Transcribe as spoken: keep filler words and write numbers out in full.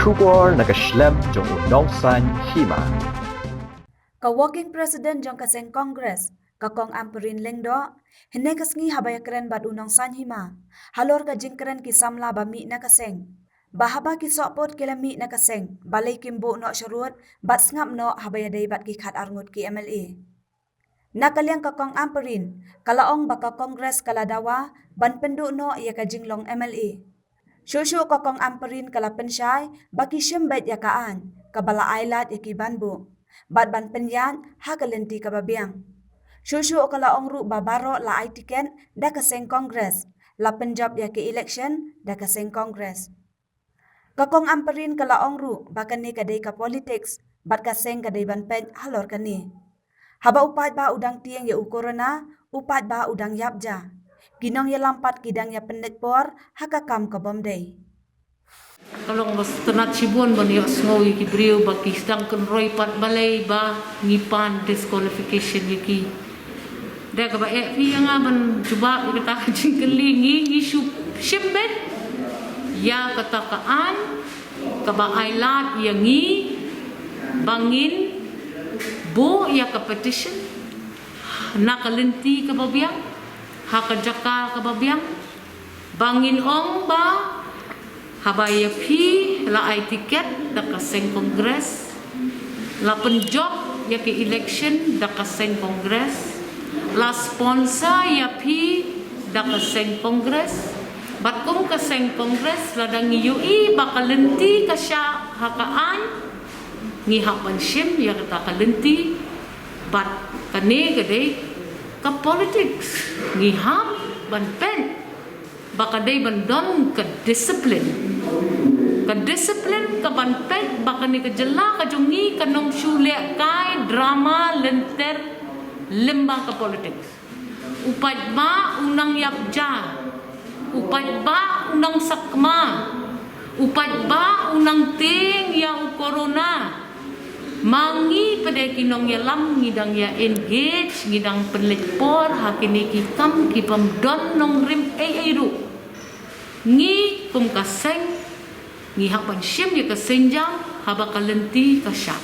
Khubor na ka shlem jong u Nongsaiñ Hima. Ka Working President jong ka seng Congress, ka Kong Ampareen Lyngdoh, hynne ka sngi haba ïakren bad u Nongsaiñ Hima halor ka jingkren ki samla ba mih na ka seng, ba haba ki sohput ki la mih na ka seng, balei kim buh noh sharud bad sngap noh haba ïadei bad ki khat arngut ki M L A. Na ka liang ka Kong Ampareen, ka la ong ba ka Congress ka la dawa ban pynduh noh ïa ka jinglong M L A. Shuh shuh ka Kong Ampareen ka la pynshai ba ki shim beit ïa ka aiñ kaba la ai lad ïa ki ban buh bad ban pynïaid ha ka lynti kaba biang. Shuh shuh ka la ong ruh ba baroh la ai tiket da ka seng Congress, la pynjop ïa ka election da ka seng Congress. Ka Kong Ampareen ka la ong ruh ba kane ka dei ka politics bad ka seng ka dei ban peit halor kane. Haba u paidbah u dang tieng ïa u corona, u paidbah u dang ïap ja. Ki nongïalam pat ki dang ïa pynleit por ha ka kam ka bym dei. Ka long ba sngewtynnat shibun ban ïohsngew ïa ki briew ba ki sdang kynroi pat balei ba ngi pan disqualification ïa ki. Da kaba eh phi ïa nga ban jubab ïa kata ka jingkylli, ngi, ngi shu shim beit ïa kata ka aiñ kaba ai lad ïa ngi ba ngin buh ïa ka petition na ka lynti kaba biang, ha ka jaka kaba biang, ba ngin ong ba haba ïa phi la ai tiket da ka seng Congress, la pynjop ïa ka election da ka seng Congress, la sponsor ïa phi da ka seng Congress, bad kum ka seng Congress lada ngi ïohi ba ka lynti ka shah ha ka aiñ, ngi hap ban shim ïa kata ka lynti, bad kane ka dei ka politics, ngi hap ban peit ba ka dei ban don ka discipline. Ka discipline ka ban peit ba kane ka jylla ka jong ngi kan ym shu leh kai drama lynter lyngba ka politics. U paidbah u nang ïap ja, u paidbah u nang sakma, u paidbah u nang tieng ïa u corona. Ma ngi pat de ki nongïalam ngi dang ïa engage, ngi dang pynleit por ha kine ki kam ki bym don nongrim ei ei ruh. Ngi kum ka seng ngi hap ban shim ïa ka sienjam haba ka lynti ka shah.